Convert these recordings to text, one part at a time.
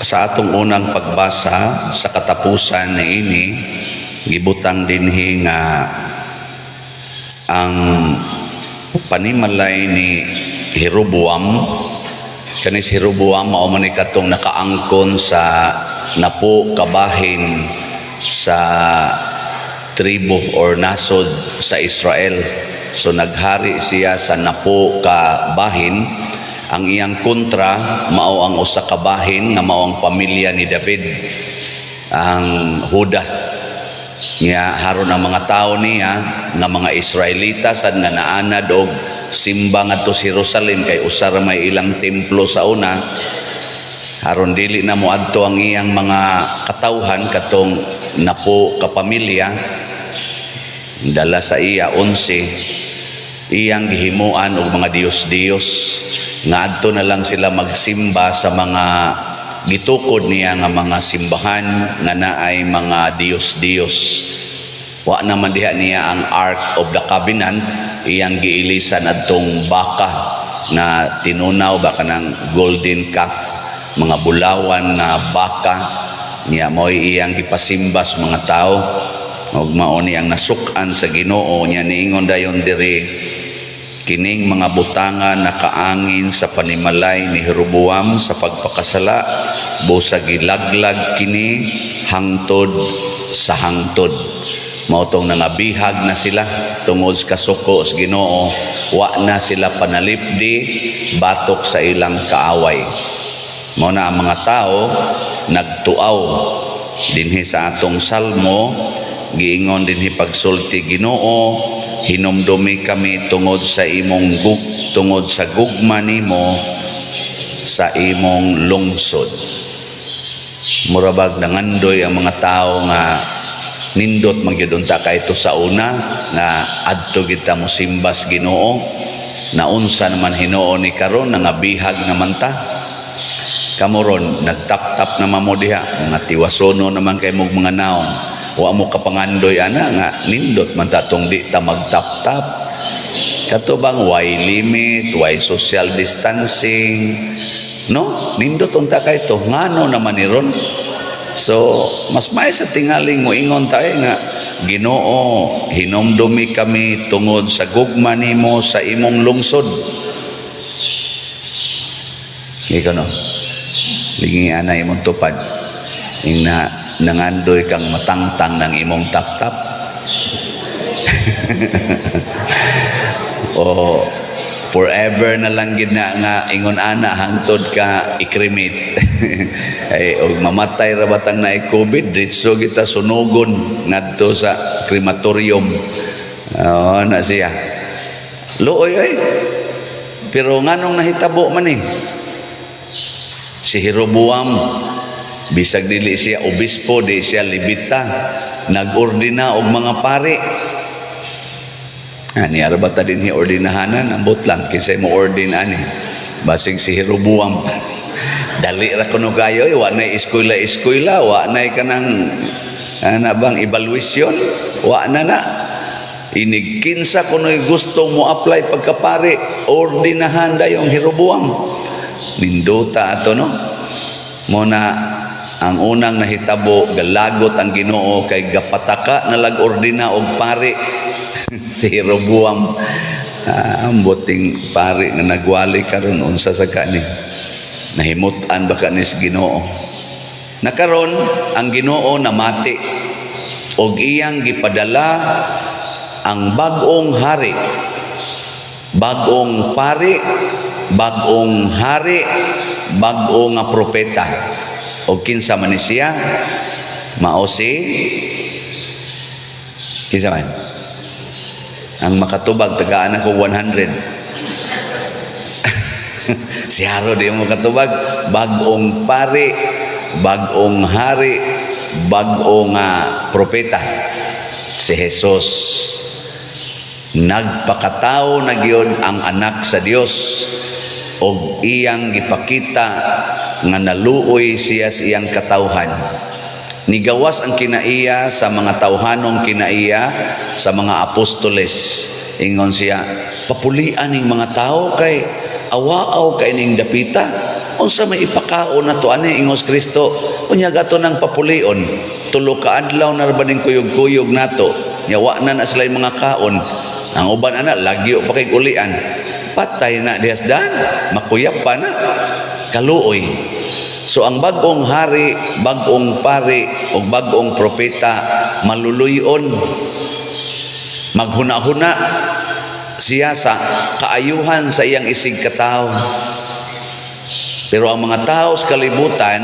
Sa atong unang pagbasa, sa katapusan niini, gibutang dinhi nga ang panimalay ni Jeroboam. Kani si Jeroboam, mao man ni katong nakaangkon sa napo kabahin sa tribo or nasod sa Israel. So naghari siya sa napo ka bahin. Ang iyang kontra mao ang usa ka bahin nga mao ang pamilya ni David, ang Huda. Nya haron ang mga tao niya nga mga Israelita sad nga naanad og simba ngadto sa Jerusalem kay usa ra may ilang templo sa una, haron dili na moadto ang iyang mga katawhan, katong napo ka pamilya, dala sa iya 11, iyang gihimuan og mga diyos-diyos nga adto na lang sila magsimba sa mga gitukod niya nga mga simbahan nga naay mga diyos-diyos. Wa naman diha niya ang Ark of the Covenant, iyang giilisan adtong baka na tinunaw ba, kanang golden calf, mga bulawan nga baka niya, mo'y iyang gipasimbas mga tao ug mao ni ang nasuk-an sa Ginoo niya. Niingon dayon diri, kining mga butanga nakaangin sa panimalay ni Jeroboam sa pagpakasala, busa gilaglag kini hangtod sa hangtod. Mao tong nangabihag na sila tungod sa kasuko sa Ginoo, wa na sila panalipdi batok sa ilang kaaway. Mao na ang mga tao nagtuaw. Dinhi sa atong salmo, giingon dinhi pagsulti, "Ginoo, hinumdumi kami tungod sa gugma nimo sa imong lungsod." Murabag nangandoy ang mga tao nga nindot magyud unta kay ito sa una nga adto kita mo simbas Ginoo. Naunsa naman hinuon ni karon, nangabihag naman ta? Kamo ron, nagtap-tap naman mo diha, mga tiwasono naman kay mong mga naong. Wa mo kapangandoy ana nga nindot man ta tong di ta magtap-tap? Kato bang why limit, why social distancing? No, nindot unta kay to. Ngano naman ni ron? So, mas may sa tingaling mo ingon tayo nga, "Ginoo, hinumdumi kami tungod sa gugma nimo sa imong lungsod." Ikaw, no? Lingi ana imong tupad. Ing na nangandoy kang matangtang ng imong tap-tap. O forever na lang gid na nga ingon ana hangtod ka i-cremate. Ay, og mamatay ra batang na COVID, diretso kita sunugon ngadto sa crematorium. Oh, na siya. Luoy ay. Pero nganong nahitabo man eh? Si Jeroboam, bisag dili siya obispo, di siya Levita, nag-ordina og mga pari. Ah, niya ra ba ta dinhi ordinahanan? Ambot lang, kinsay mo ordin ani? Basig si Jeroboam. Dali ra kuno kayo, eh, wa na eskwela-eskwela, wa na kanang ana bang evaluation, wa na na. Inig kinsa kuno'y gusto mo apply pagkapari, ordinahan dayong Jeroboam. Nindota ato, no? Mo na ang unang nahitabo, galagot ang Ginoo kay gapataka na lag ordina og pari si Jeroboam. Ah, ang buting pari nga nagwali karon, unsa sa kani? Nahimut-an ba ka ni sa Ginoo? Nakaron ang Ginoo namati og iyang gipadala ang bag-ong hari, bag-ong pari, bag-ong hari, bag-o nga propeta. Og kinsa man ni siya? Mao si kinsa man? Ang makatubag, tagaan ako 100. Si Harold yung makatubag. Bag-ong pari, bag-ong hari, bag-ong propeta. Si Jesus. Nagpakatao na gyud ang anak sa Dios og iyang gipakita nga naluoy siya sa iyang katawhan. Nigawas ang kinaiya sa mga tawhanong kinaiya sa mga apostoles. Ingon siya, Papulian ning mga tao kay awaaw kay ning dapita. Unsa may ipakaon nato ani?" Ingos Kristo. Unya ato nang papulion. 3 ka adlaw na ra ba ning kuyog-kuyog nato. Nya wa na na sila mga kaon. Ang uban ana lagyo pa kay ulian. Patay na dihasdan, makuyap pa na. Kaluoy. So ang bag-ong hari, bag-ong pari, o bag-ong propeta maluluyon, maghuna-huna siya sa kaayuhan sa iyang isig katawo. Pero ang mga tao sa kalibutan,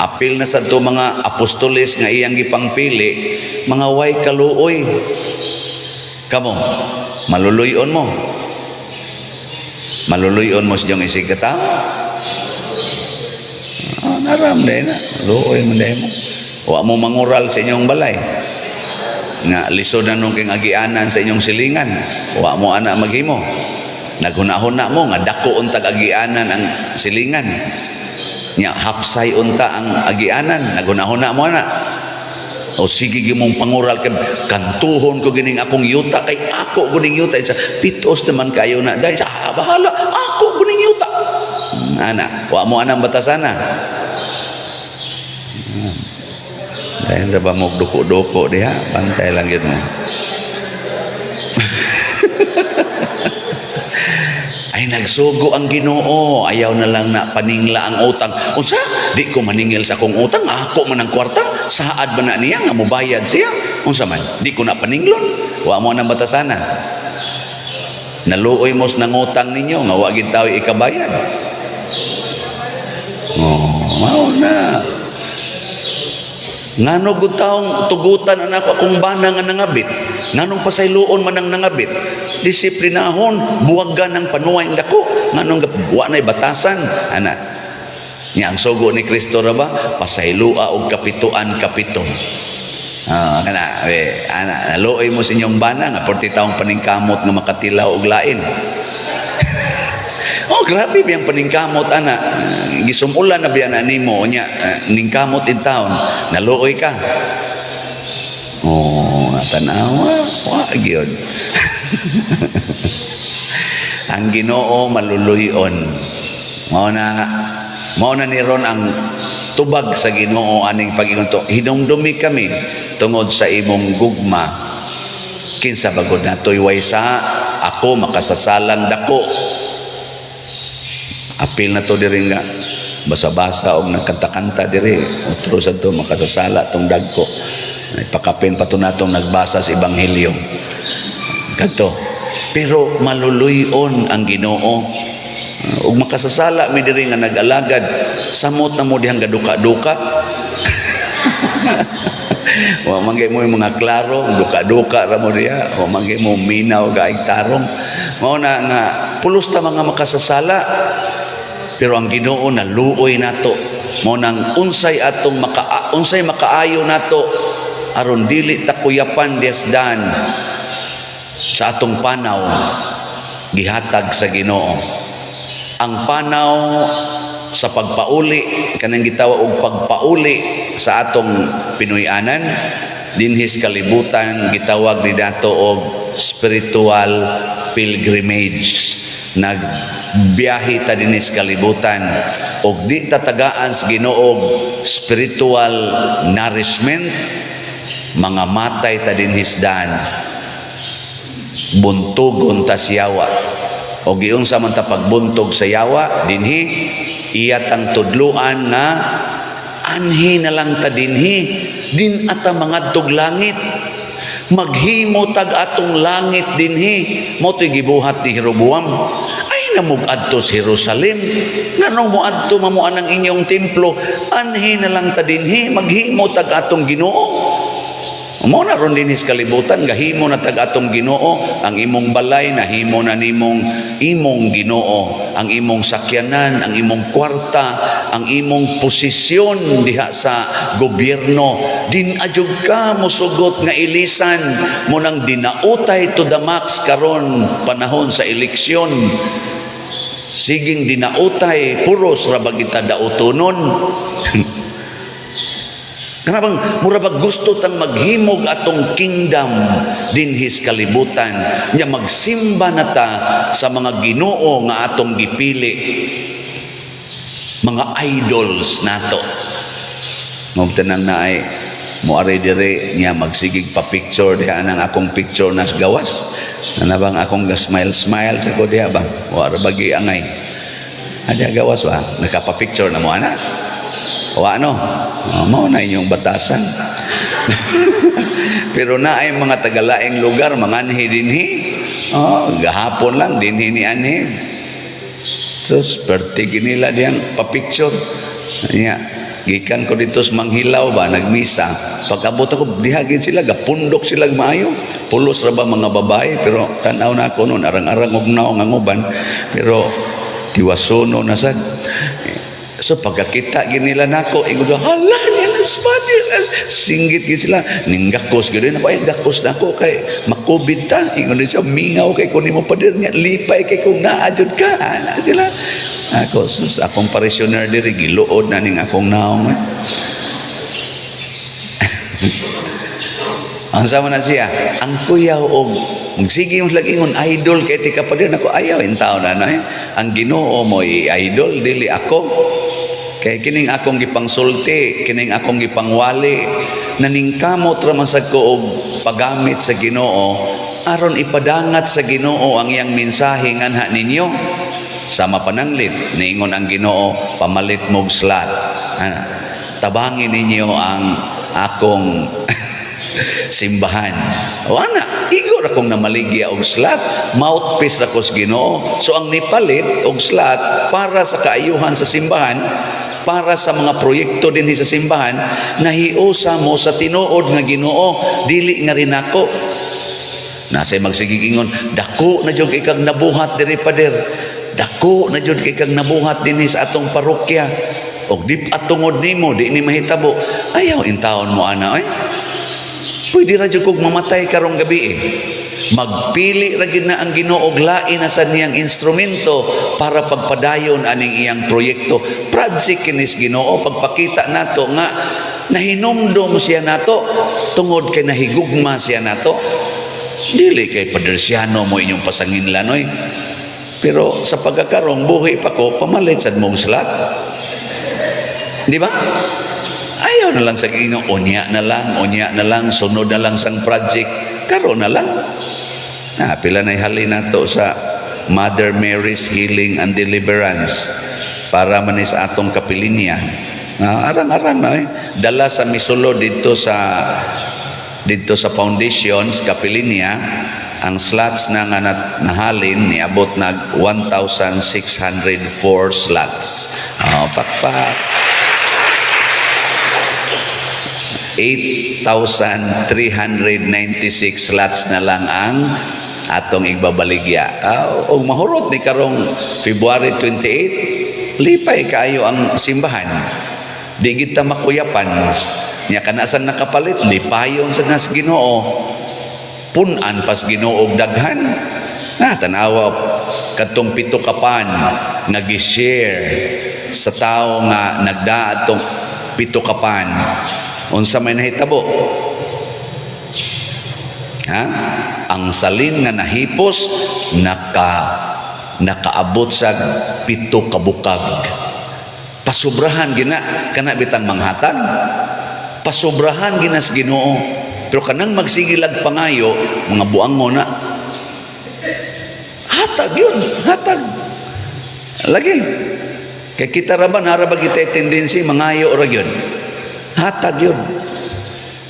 apil na sa to mga apostoles nga iyang gipangpili, mga way kaluoy. Kamo, maluluyon mo. Maluluyon mo sa iyong isig katawo. Ah, naram din na. Luoy mo din mo. Wa mo mangural sa inyong balay. Nga lisod na nung king agianan sa inyong silingan. Wa mo ana maghimo. Naghuna-huna mo nga dako untag agianan ang silingan. Nya hapsay unta ang agianan. Naghuna-huna mo ana. O sige gimong pangural kay kantuhon ko gining akong yuta kay ako guning yuta sa pitos naman kayo na dahil sa ah, bahala ako guning yuta ana. Wa mo anang batasana dahil ra ba mo duko-duko diha, bantay lang yun mo. Ay, nagsugo ang Ginoo, ayaw na lang na paningla ang utang. Unsa? Di ko maningil sa akong utang, ako man ang kwarta, saad ba na niya nga mobayad siya? Unsa man? Di ko na paninglon. Wa mo nang batasana. Naluoy mo sa nangutang ninyo nga wa gid tawo ikabayad. Oh, mao na. Ngano gud taong tugutan anak akong bana nga nangabit? Nganong pasayloon man ang nangabit? Disiplinahon, buwagan ng panuway ang dako. Nganong wa na'y batasan? Ana. Nya ang sugo ni Kristo ra ba? Pasayloa og kapituan kapito. Ah, kana, eh, ana, naluoy mo sa inyong bana nga 40 taong paningkamot nga makatilaw og lain. Oh, grabe biyang paningkamot ana. Gisumulan na biya na nimo nya ningkamot in town. Naluoy ka. Oh, tanawa, wa gyud. Ang Ginoo maluluyon. Mao na ni ron ang tubag sa Ginoo aning pag-ingon to. Hinumdumi kami tungod sa imong gugma. Kinsa bagod natoy way sa ako makasasalang dako. Apil na to diri nga basa-basa og nagkanta-kanta diri, otro sa to makasasala tong dagko. Ay, pakapin pa to natong nagbasa sa ebanghelyo kadto, pero maluluyon ang Ginoo ug makasasala mi diri nga nag-alagad. Samot na mo dihang gaduka-duka. Wa man mo yung mga klaro, duka-duka ra mo diha, wa man mo minaw gaig tarong. Mao na nga pulos ta mga makasasala. Pero ang Ginoo naluoy nato. Mao nang unsay makaayo nato aron dili ta kuyapan desdan sa atong panaw gihatag sa Ginoo. Ang panaw sa pagpauli, kanang gitawag og pagpauli sa atong Pinoy-anan dinhis kalibutan, gitawag ni dato og spiritual pilgrimage. Nagbiyahe ta dinhis kalibutan og di tatagaan sa Ginoo spiritual nourishment, mga matay ta dinhis daan, buntugon ta siyawa. O giunsa man ta pagbuntog sa yawa dinhi? Iya tang tudluan nga anhi na lang ta dinhi, din ata mangadtog langit, maghimo tag atong langit dinhi. Mo to'y gibuhat ni Jeroboam. Ay namug adto sa Jerusalem, nganong moadto mamo anang inyong templo? Anhi na lang ta dinhi, maghimo tag atong Ginoo. Mo na ron dinhi sa kalibutan, gahimo na tag atong Ginoo, ang imong balay nahimo na nimong imong Ginoo, ang imong sakyanan, ang imong kwarta, ang imong posisyon diha sa gobyerno. Din adyog ka mosugot nga ilisan mo nang dinautay to the max karon panahon sa eleksyon. Siging dinautay, puros ra ba kita dautonon? Kana bang mura bag gusto tang maghimog atong kingdom dinhi sa kalibutan nya magsimba na ta sa mga Ginoo nga atong gipili, mga idols nato. Ngumtanang na ay moari dire niya, magsigig pa picture diha nang akong picture nas gawas. Ana bang akong ga smile smile sa ko diha ba? Wa ra bagi angay. Adi gawas ba? Nakapa-picture na mo ana? Wa no? Oh, mao na inyong batasan. Pero na ay mga tagalaing lugar manganhi dinhi. Oh, gahapon lang dinhi ni anhi. Sus, perti nila diyang pa-picture. Nya, gikan ko dito sa Manghilaw ba, nagmisa. Pag-abot ako, dihagin sila, gapundok sila maayo. Pulos ra ba mga babae, pero tanaw na ako noon, arang-arang og naong ang uban. Pero tiwasono na sad. So pagkakita ginila nako, ingon sila, "Hala, niya na spotty." Singgit gid sila, ninggakos gid ako, ay gakos na ako kay makubid ta. Ingon din siya, "Mingaw kay ko nimo, pader niya, lipay kay kung naa jud ka." Ana sila. Ako, sus, akong parishioner diri giluod na ning akong naong. Eh. Ang sama na siya, ang kuyaw og magsige mo sila ingon, "Idol kay tika pa din ako." Ayaw in taon na eh. Ang Ginoo mo i-idol, dili ako. Kay kining akong gipangsulti, kining akong gipangwali, naningkamot ra man sad ko og paggamit sa Ginoo aron ipadangat sa Ginoo ang iyang mensahe nganha ninyo. Sama pananglit, niingon ang Ginoo, "Pamalit mog slot." Ana, tabangin ninyo ang akong simbahan. O ana, igo ra kong namaligya og slot, mouthpiece ra ko sa Ginoo. So ang nipalit og slot para sa kaayuhan sa simbahan, para sa mga proyekto dinhi sa simbahan, nahiusa mo sa tinuod nga Ginoo, dili nga rin ako. Nasay magsigigingon, "Dako na jud kay kag nabuhat diri, pader. Dako na jud kay kag nabuhat dinhi sa atong parokya. Og di atungod nimo, di ni mahitabo." Ayaw intawon mo ana ay. Pwede ra jud kog mamatay karong gabi eh. Magpili ra gid na ang Ginoo og lain na sa niyang instrumento para pagpadayon aning iyang proyekto. Project kinis Ginoo, pagpakita nato nga nahinumdom siya nato tungod kay nahigugma siya nato. Dili kay padersyano mo inyong pasanginlan oy. Pero sa pagkakarong buhi pa ko, pamalit sad mong slot. Di ba? Ayaw na lang sa inyo, unya na lang, sunod na lang sang project, karon na lang. Na, pila na halin nato sa Mother Mary's Healing and Deliverance para manis atong kapilinya. Na, arang-arang na eh. Dala sa misulo dito sa foundations kapilinya, ang slots na nga nahalin niabot nag 1,604 slots. Oh, pakpak. 8,396 slots na lang ang atong igbabaligya. Og mahurot ni karong February 28, lipay kaayo ang simbahan. Di kita makuyapan. Nya kana sang nakapalit, lipayon sa nas Ginoo. Punan pas Ginoo og daghan. Na tanawa kadtong 7 ka pan nga gi-share sa tawo nga nagdaat tong 7 ka pan. Unsa may nahitabo? Ha? Ang salin nga nahipos nakaabot sa 7 ka bukag. Pasubrahan gina kana bitang manghatag. Pasubrahan gina sa Ginoo. Pero kanang magsigilag pangayo, mga buang mo na. Hatag yun, hatag. Lagi. Kay kita ra ba, nara ba kita tendency, mangayo ra yun. Hatag yun.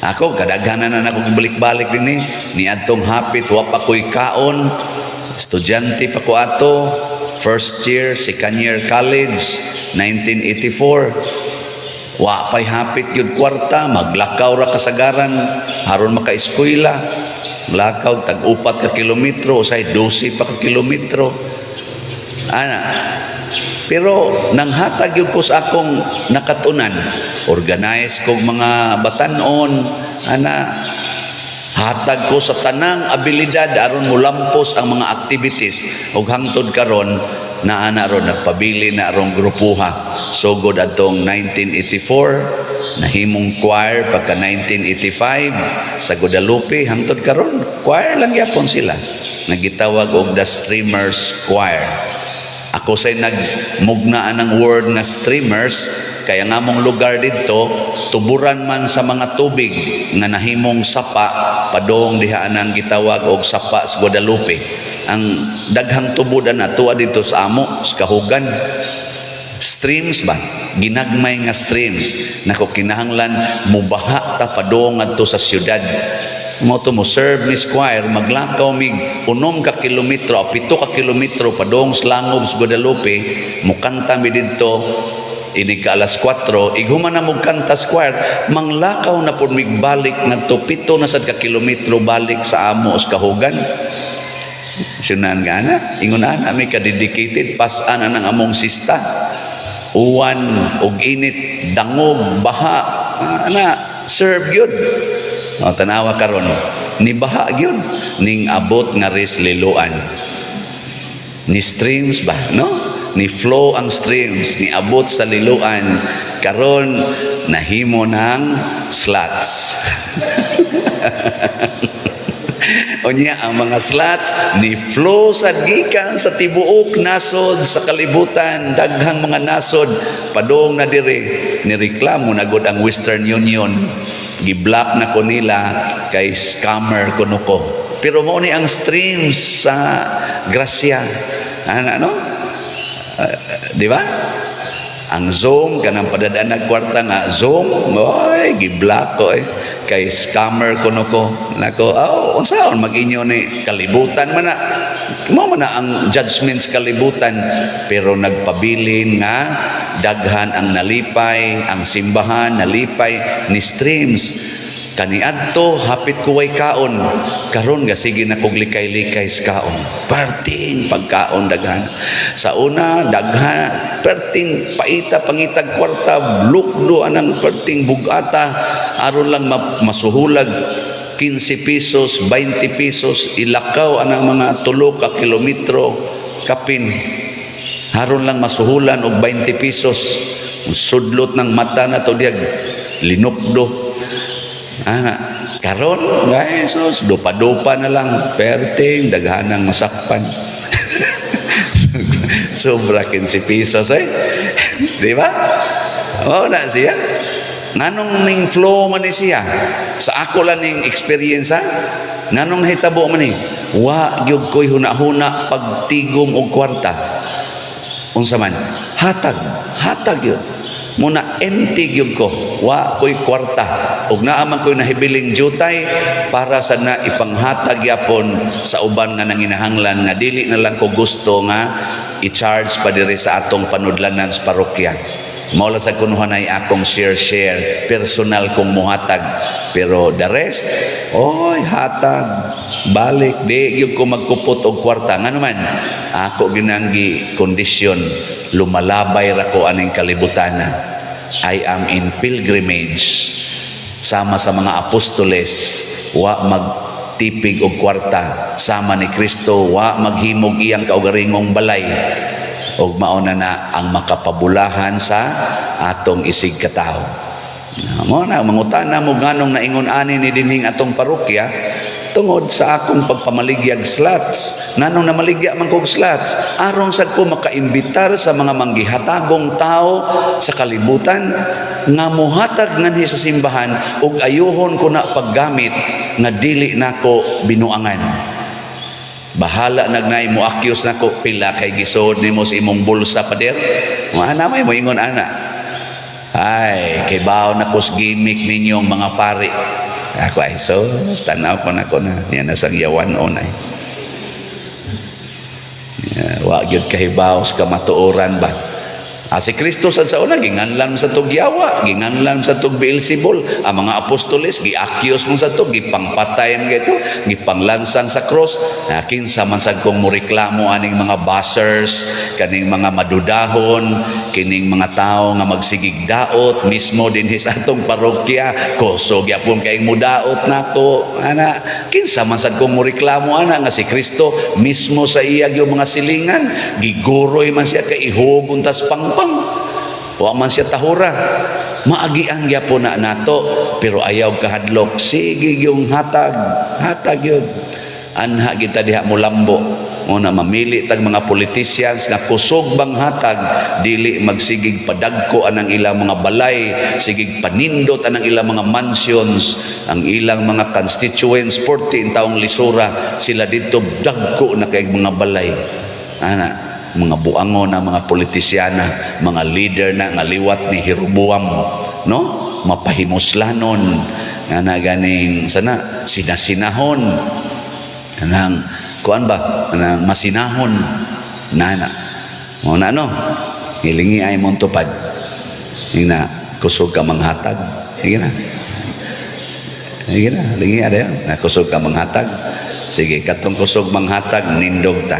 Ako, kadaghanan na ako balik-balik din eh. Ni adtong hapit, wa pa ko'y kaon. Estudyante pa ko ato. First year, second year college, 1984. Wa pa'y hapit yun kwarta, maglakaw ra kasagaran, aron maka-eskwela. Lakaw, tag-4 ka kilometro, usay 12 pa ka kilometro. Ana. Pero nanghatag yun ko sa akong nakatunan. Organize kog mga batanon, ana, hatag ko sa tanang abilidad aron mulampos ang mga activities ug hangtod karon naa na ron, nagpabili na arong grupuha sugod adtong 1984. Nahimong choir pagka 1985 sa Guadalupe. Hangtod karon choir lang gyapon sila, nagitawag og The Streamers Choir. Ako say nagmugna ng word nga streamers kaya nga mong lugar didto tuburan man sa mga tubig nga nahimong sapa padong diha ang gitawag og Sapa sa Guadalupe. Ang daghang tubod na tuwa dito sa amo sa kahugan, streams ba, ginagmay nga streams. Nako, kinahanglan mubaha ta padong ngadto sa syudad mo to mo serve mi choir. Maglakaw mig 6 ka kilometro o 7 ka kilometro padong sa Langob sa Guadalupe. Mukanta mi didto inig ka alas 4. Ighuman na mo kanta sa choir, manglakaw na pud mig balik ngadto, 7 na sad ka kilometro balik sa amo sa kahugan. Sunan nga na, ingon ana mi ka dedicated, pas-an ang among sista. Uwan ug init, dangog, baha, ana serve gyud. O, tanawa karon, ni baha gyud ning abot nga ris Liloan. Ni streams ba, no? Ni flow ang streams, ni abot sa Liloan. Karon nahimo ng slots. Unya ang mga slots ni flow sa gikan sa tibuok nasod sa kalibutan, daghang mga nasod padong na dire. Nireklamo na gud ang Western Union, gi-block na ko nila kay scammer kuno ko. Pero mao ni ang streams sa grasya ana, no? Di ba? Ang Zoom, kanang padadaan kwarta nga Zoom, oy, gi-block ko eh. Kay scammer kuno ko. Nako, oh, unsaon mag-inyo ni kalibutan man na. Mao man na ang judgments kalibutan, pero nagpabilin nga daghan ang nalipay, ang simbahan nalipay ni streams. Kaniadto hapit ko way kaon. Karon ga sige na kog likay-likay sa kaon. Perting pagkaon daghan. Sa una daghan, perting paita pangitag kwarta, lukdo anang perting bugata aron lang masuhulag 15 pesos, 20 pesos, ilakaw anang mga 3 ka kilometro kapin. Aron lang masuhulan og 20 pesos. Sudlot ng mata na to diag linukdo. Ana, karon, guys, sus, dupa-dupa na lang, perting daghanang masakpan. Sobra 15 pesos eh. Di ba? Oo na siya. Nganong ning flow man ni siya? Sa ako lang ning experience ha? Nganong nahitabo man ni? Wa gyud ko'y huna-huna pagtigom og kwarta. Unsa man? Hatag, hatag yun. Muna empty gyud ko. Wa ko'y kwarta. Ug naa man ko'y nahibiling jutay para sa na ipanghatag yapon sa uban nga nanginahanglan nga dili na lang ko gusto nga i-charge pa diri sa atong panudlanan sa parokya. Mao lang sa kunuhan ay akong share-share, personal kong muhatag. Pero the rest, oy, hatag, balik, di gyud ko magkupot og kwarta. Ngano man, ako ginanggi kondisyon, lumalabay ra ko aning kalibutana. I am in pilgrimage. Sama sa mga apostoles, wa magtipig og kwarta. Sama ni Kristo, wa maghimog iyang kaugaringong balay og mao na na ang makapabulahan sa atong isig katawo. Mo na mangutana mo nganong naingon ani ni dinhing atong parokya, tungod sa akong pagpamaligyag slots. Nganong namaligya man kog slots? Aron sad ko makaimbitar sa mga manggihatagong tao sa kalibutan nga muhatag nganhi sa simbahan ug ayuhon ko na paggamit nga dili nako binuangan. Bahala nagnay mo accuse nako, "Pila kay gisod nimo sa imong bulsa, pader?" Ana may moingon ana. Ay, kay bawo na kos gimmick ninyong mga pari. Ako ay so tanaw ko nako na niya na sang yawan on ay. Yeah, wa gyud kahibaw sa kamatuoran ba. Ah, si Kristo sad sa una ginganlan sa tug yawa, ginganlan sa tug Beelzebul. Ang mga apostoles gi-accuse mo sa tug, gipangpatay mo gito, gipanglansang sa cross. Ah, kinsa man sad kong moreklamo aning mga bashers, kaning mga madudahon, kining mga tao nga magsigig daot mismo dinhi sa atong parokya, kusog gyapon kay mudaot nako. Ana, kinsa man sad kong moreklamo ana nga si Kristo mismo sa iya gyud mga silingan, giguroy man siya kay ihugon tas pangpang. Wa man siya tahura. Maagian gyapon na nato, pero ayaw kahadlok, sige yung hatag, hatag yun. Anha kita diha mulambo mo na mamili tag mga politicians nga kusog bang hatag, dili magsigig padagko anang ilang mga balay, sigig panindot anang ilang mga mansions, ang ilang mga constituents 14 taong lisura sila dito, dagko na kay mga balay ana. Mga buangon na mga politisyana, mga leader na nga liwat ni Jeroboam, no, mapahimuslanon ana, ganing sana sinasinahon anang kuan ba, anang masinahon nana mo na, no. Hilingi ay mong tupad na kusog ka manghatag. Sige na, sige na, lingi ada na kusog ka manghatag. Sige, katong kusog manghatag, nindog ta.